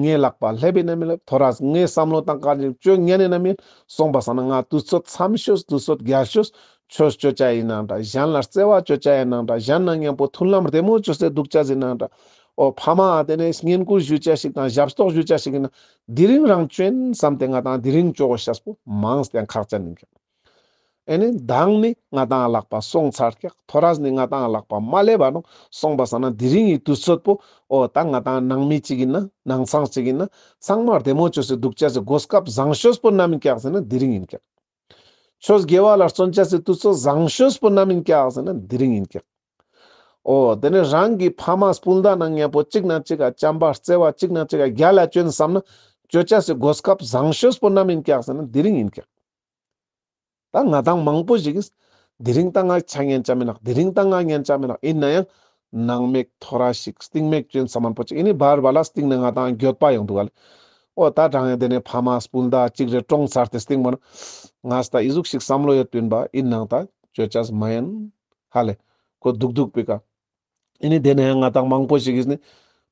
ངའི་ལག་པ་སླེབས་ཡིན་ན་མི་སླེབས། ཐོ་རས་ངའི་བསམ་བློ་བཏང་ག་ཅིག་བཅོ་ཉན་ཡིན་ན་མིན། སོང་པ་སང་ན་ང་དུས་ཚོད་མཚམས་ཤོས་དུས་ཚོད་རྒྱལ་ཤོས་ཆོས་ཅོ་ཅེས་ཡིན་ནང་འདྲ། གཞན་ལ་བརྩེ་བ་ཅོ་ཅེས་ཡིན་ནང་འདྲ། གཞན་ན་མཉམ་པོ་མཐུན་ལམ་བདེ་མོ་ཅོས་ཏེ་འདུག་ཅེས་ཡིན་ནང་འདྲ། འོ་ཕ་མ་དེ་ནས་བསྙེན་བཀུར་ཞུ་ཅེས་ཞིག་དང་ཞབས་ཏོག་ཞུ་ཅེས་ཞིག་ཡིན་ན་དེ་རིང་རང་ཅོ་ཡིན་བསམ་སྟེ་ང་དང་དེ་རིང་ཅོ་དགོས་ཤེས་པོ་མང་སྟེ་ཁག་ཅན་ཡིན་ཀྱག། ཨེ་ནི་མདང་ནི་ང་དང་ལག་པ་སོང་ཚར་ཀྱག། ཐོ་རས་ནི་ང་དང་ལག་པ་མ་སླེབས་པ་ནོག། སོང་པ་སང་ན་དེ་རིང་གི་དུས་ཚོད་པོ་འོ་ད་ང་དང་ནང་མི་གཅིག་ཡིན་ན་ནང་ཚང་གཅིག་ཡིན་ན་ཚང་མ་བདེ་མོ་ཅོས་ཏེ་འདུག་ཅེས་སི་གོ་སྐབས་བཟང་ཤོས་པོ་ནམ་ཡིན་ཀྱག་ཟེར་ན་དེ་རིང་ཡིན་ཀྱག། ཆོས་དགེ་བ་ལ་བརྩོན་ཅེས་སི་དུས་ཚོད་བཟང་ཤོས་པོ་ནམ་ཡིན་ཀྱག་ཟེར་ན་དེ་རིང་ཡིན་ཀྱག། འོ་དེ་ནས་རང་གི་ཕ་མ་སྤུན་ཟླ་ནང་མཉམ་པོ་གཅིག་ན་གཅིག་ག་བྱམས་པ་བརྩེ་བ་གཅིག་ན་གཅིག་ག་རྒྱལ་ལ་ཅོ་ཡིན་བསམ་ན་ཅོ་ཅེས་སི་གོ་སྐབས་བཟང་ཤོས་པོ་ནམ་ཡིན་ཀྱག་ཟེར་ན་དེ་རིང་ཡིན་ཀྱག། ད་ང་དང་མང་པོ་ཞིག་གིས་དེ་རིང་ད་ང་ཆ་ཉན་ཅེས་མི་ནོག། དེ་རིང་ད་ང་ཉན་ཅེས་མི་ནོག། ཡིན་ན་ཡང་ནང་མེད་ཐོ་རས་ཤིག་སྟིང་མེད་ཅོ་ཡིན་བསམ་མཁན་པོ་ཅིག་ཡིན་ནི་བར་བར་ལ་སྟིང་ནས་ང་དང་འགྱོད་པ་ཡོང་འདུག་ག་ལེ། འོ་ད་དྲང་ཡང་དེ་ནས་ཕ་མ་སྤུན་ཟླ་གཅིག་རེ་གྲོངས་ཚར་ཏེ་སྟིང་མ་ན་ང་ད་ཨི་ཟུག་ཞིག་བསམ་བློ་ཡོད་པིན་པ་ཡིན་ནང་ད་ཅོ་ཅེས་མ་ཡིན་ཧ་ལེ་ཁོ་འདུག་འདུག་པི་ཀ། ཨེ་ནི་དེ་ནས་ཡང་ང་དང་མང་པོ་ཞིག་གིས་ནི་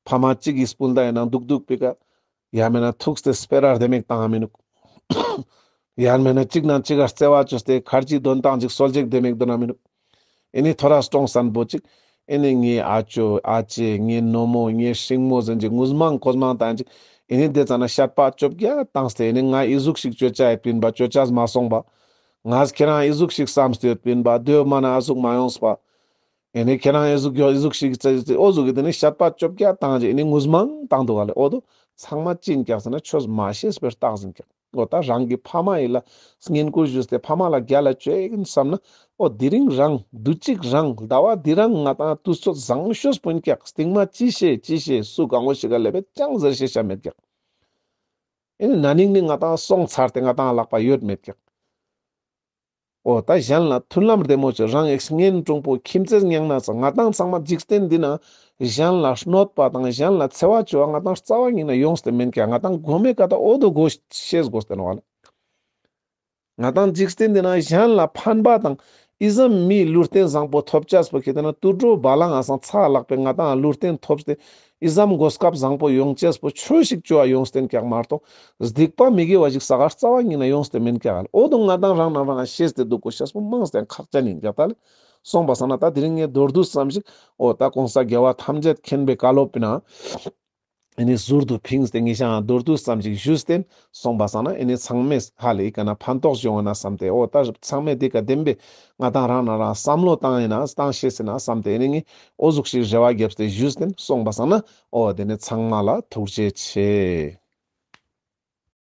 ཕ་མ་གཅིག་གི་སྤུན་ཟླ་ཡིན་ན་འདུག་འདུག་པི་ཀ། ཡང་མེད་ན་ཐུགས་ཏེ་སྤེ་ར་བདེ་མོ་བཏང་ང་མི་ནུག། ཡང་མེད་ན་གཅིག་ནང་གཅིག་ག་བརྩེ་བ་ཅོས་ཏེ་ཁར་ཅིག་དོན་ཏང་ཅིག་གསོལ་ཇ་བདེ་མོ་འདོན་ན་མི་ནུག། ཨེ་ནི་ཐོ་རས་གྲོངས་མཁན་པོ་ཅིག་ཨེ་ནི་ངའི་ཨ་ཅོ་ཨ་ཅེ་ངའི་ནོ་མོ་ངའི་སྲིང་མོ་ཟེར་ཅིག་ངུ་མང་ཁོ་མང་བཏང་ཅིག་ཨེ་ནི་དེ་ཙ་ན་བཤད་པ་བཅོ་བརྒྱད་བཏང་སྟེ་ཨེ་ནི་ང་ཨི་ཟུག་ཞིག་ཅོ་ཅེས་ཡོད་པིན་པ་ཅོ་ཅེས་མ་སོང་པ། ང་ཁྱེད་རང་ཨི་ཟུག་ཞིག་བསམ་སྟེ་ཡོད་པིན་པ་དེ་མ་ན་ཨ་ཟུག་མ་ཡོངས་པ། ཨེ་ནི་ཁྱེད་རང་ཨི་ཟུག་གི་ཨི་ཟུག་ཞིག་ཙེ་ཙེ་འོ་ཟུག་གི་དེ་ནི་བཤད་པ་བཅོ་བརྒྱད་བཏང་ཅིག་ཨེ་ནི་ངུ་མང་བཏང་འདུག་ག་ལེ། འོ་དོ་ཚང་མ་ཅི་ཡིན་ཀྱག་ཟེར་ན་ཆོས་མ་ཤེས་པའི་རྟགས་ཡིན་ཀྱག། འོ་ད་རང་གི་ཕ་མ་ཡི་ལ་བསྙེན་བཀུར་ཞུས་ཏེ་ཕ་མ་ལ་རྒྱལ་ལ་ཅོ་ཡིན་བསམ་ན་འོ་དེ་རིང་རང་དུས་ཅིག་རང་ཟླ་བ་འདི་རང་ང་དང་དུས་ཚོད་བཟང་ཤོས་པོ་ཡིན་ཀྱག། སྟིང་མ་ཅི་ཤེས་ཅི་ཤེས་སུ་གང་བོ་ཞིག་ག་ལེབ་པའི་ཅང་ཟེར་ཤེས་ཤ་མེད་ཀྱག། ཨེ་ནི་ན་ནིང་ནི་ང་དང་སོང་ཚར་ཏེ་ང་དང་ལག་པ་ཡོད་མེད་ཀྱག། འོ་ད་གཞན་ལ་མཐུན་ལམ་བདེ་མོ་ཅོ་རང་ཨེ་གཉེན་དྲུང་པོ་ཁྱིམ་མཚེས་ཉང་ན་ཚ་ང་དང་ཚང་མ་འཇིག་རྟེན་འདི་ན་གཞན་ལ་གནོད་པ་དང་གཞན་ལ་འཚེ་བ་ཅོ་བ་ང་དང་རྩ་བ་ཉིད་ན་ཡོངས་ཏེ་མེན་ཀྱག། ང་དང་གོ་མེ་ཀ་ད་འོ་དོ་གོ་ཤེས་དགོས་ཏེ་ནོག་ལེ། ང་དང་འཇིག་རྟེན་འདི་ན་གཞན་ལ་ཕན་པ་དང་ཨི་ཙམ་མི་ལུས་རྟེན་བཟང་པོ་ཐོབ་ཅེས་པོ་ཁེ་ཏེ་ན་དུད་འགྲོ་བ་ལང་ང་སང་ཚ་ལག་པའི་ང་དང་ལུས་རྟེན་ཐོབ་སྟེ་ཨི་ཙམ་གོ་སྐབས་བཟང་པོ་ཡོང་ཅེས་པོ་ཆོས་ཤིག་ཅོ་བ་ཡོངས་ཏེ་ཀྱག་མ་གཏོགས་སྡིག་པ་མི་དགེ་བ་ཞིག་ས་ག་རྩ་བ་ཉིད་ན་ཡོངས་ཏེ་མེན་ཀྱག་ལེ། འོ་དོ་ང་དང་རང་ན་རང་ཤེས་ཏེ་འདུག་དགོས་ཤེས་པོ་མང་སྟེ་ཁག་ཅན་ཡིན་ཀྱག་ད་ལེ། སོང་པ་སང་ན་ད་དེ་རིང་ངས་མདོར་བསྡུས་ཙམ་ཞིག་འོ་ད་གོང་ས་རྒྱལ་བ་ཐམས་ཅད་མཁྱེན་པའི་བཀའ་སློབ་པི་ན། ཨེ་ནི་ཟུར་དུ་ཕིངས་ཏེ་ངེད་ཅག་མདོར་བསྡུས་ཙམ་ཞིག་ཞུས་ཏེ་སོང་པ་སང་ན་ཨེ་ནི་ཚང་མས་ཧ་ལེ་ཨི་ཀ་ན་ཕན་ཐོགས་བྱུང་བ་ན་བསམ་སྟེ་འོ་ད་ཚང་མས་དེ་ཀ་བདེན་པའི་ང་དང་རང་ན་རང་བསམ་བློ་བཏང་ཡིན་ན་བཏང་ཤེས་ཡིན་ན་བསམ་སྟེ་ཨེ་ནི་ངས་འོ་ཟུག་ཞིག་རེ་བ་བརྒྱབ་སྟེ་ཞུས་ཏེ་སོང་པ་སང་ན་འོ་དེ་ནི་ཚང་མ་ལ་ཐུགས་རྗེ་ཆེ།